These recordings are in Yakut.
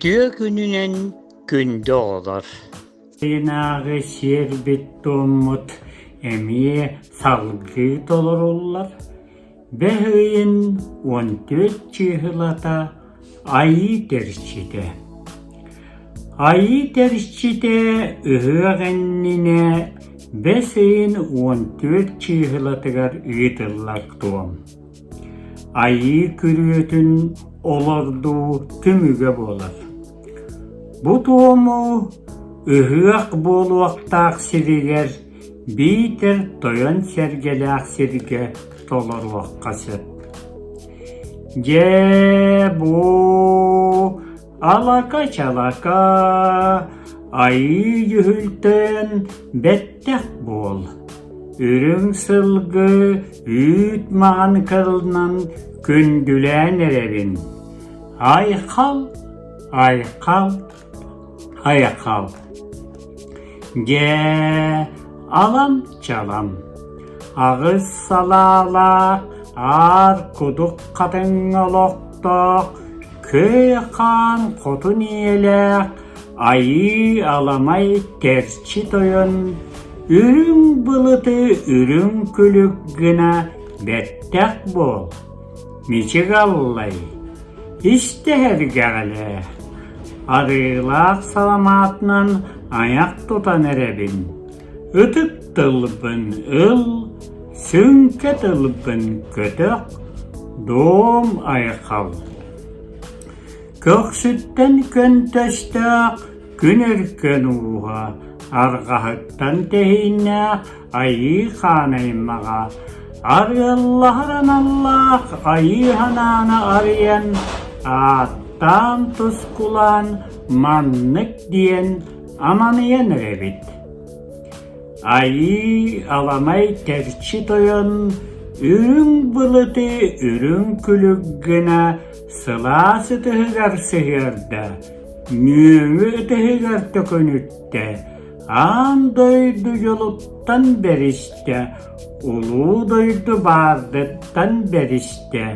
Үтүө күнүнэн күндү оҕолор! Ыйынааҕы сиэрбит-туоммут эмиэ салгыы толоруллар. Бэс ыйын 14 чыыһылата Айыы тэрчитэ. Айыы тэрчитэ ыһыах иннинэ бэс ыйын 14 чыыһылатыгар ыытыллар туом. Айыы күрүөтүн олордуу түмүгэ буолар. Бу туому ыһыах буолуохтаах сиригэр биитэр тойон сэргэлээх сиргэ толоруохха сөп. Дьэ, бу алака-чалака айыы дьүһүлтэн бэттэх буол. Үрүҥ сылгы үүт маҕан кылынан күндүлээн эрэбин. Айхал, айхал, айхал. Дьэ, алам-чалам, аҕыс салаалаах аар кудук хатыҥ олохтоох, көй хаан хотун ийэлээх айыы аламай тэрчи тойон үрүҥ былыты үрүҥ күлүк гына бэттэх буол, мичик аллай, истэһэргэҕэлээ, арыылаах саламаатынан айах тутан эрэбин, ытык тылбын ыл, сүҥкэ тылбын көтөх, дом айхал. Көхсүттэн көнтөстөөх күн өркөн ууһа, арҕаһыттан тэһииннээх айыы хаан аймаҕа, арыаллаһар аналлаах айыы ханааны арыйан, ааттаан тускулаан маннык диэн аманыйан эрэбит. Айыы аламай тэрчи тойон үрүҥ былыты үрүҥ күлүк гына сылаас ытыһыгар сыһыарда, нүөҥү ытыһыгар төкүнүттэ, аан дойду дьолуттан бэристэ, улуу дойду баардыттан бэристэ,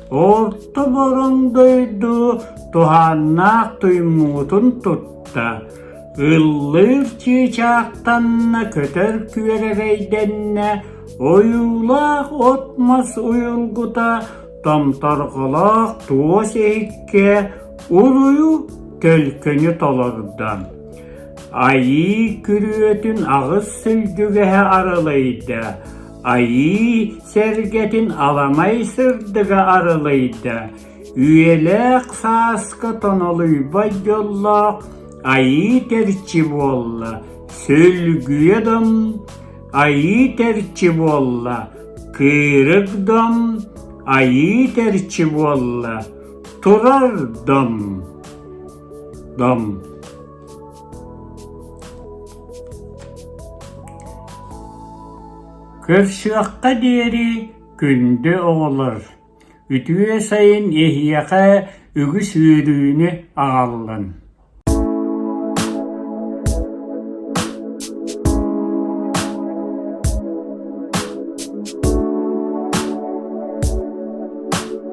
орто бороҥ дойду туһааннаах туймуутун тутта, ыллыыр чыычаахтанна, көтөр күөрэгэйдэннэ, ойуулаах от-мас уйулгута томторҕолоох туос иһиккэ уруйу төлкөнү толордо. Айыы күрүөтүн аҕыс сүлдьүгэһэ арылыйда, айыы сэргэтин аламай сырдыга арылыйда, үйэлээх сааска тонолуйбат дьоллоох айыы тэрчи буолла, сүлгүйэ дом, айыы тэрчи буолла, кыырык дом, айыы тэрчи буолла, турар дом, дом. Көрсүөххэ диэри күндү оҕолор, үтүө сайын эһиэхэ үгүс үөрүүнү аҕаллын.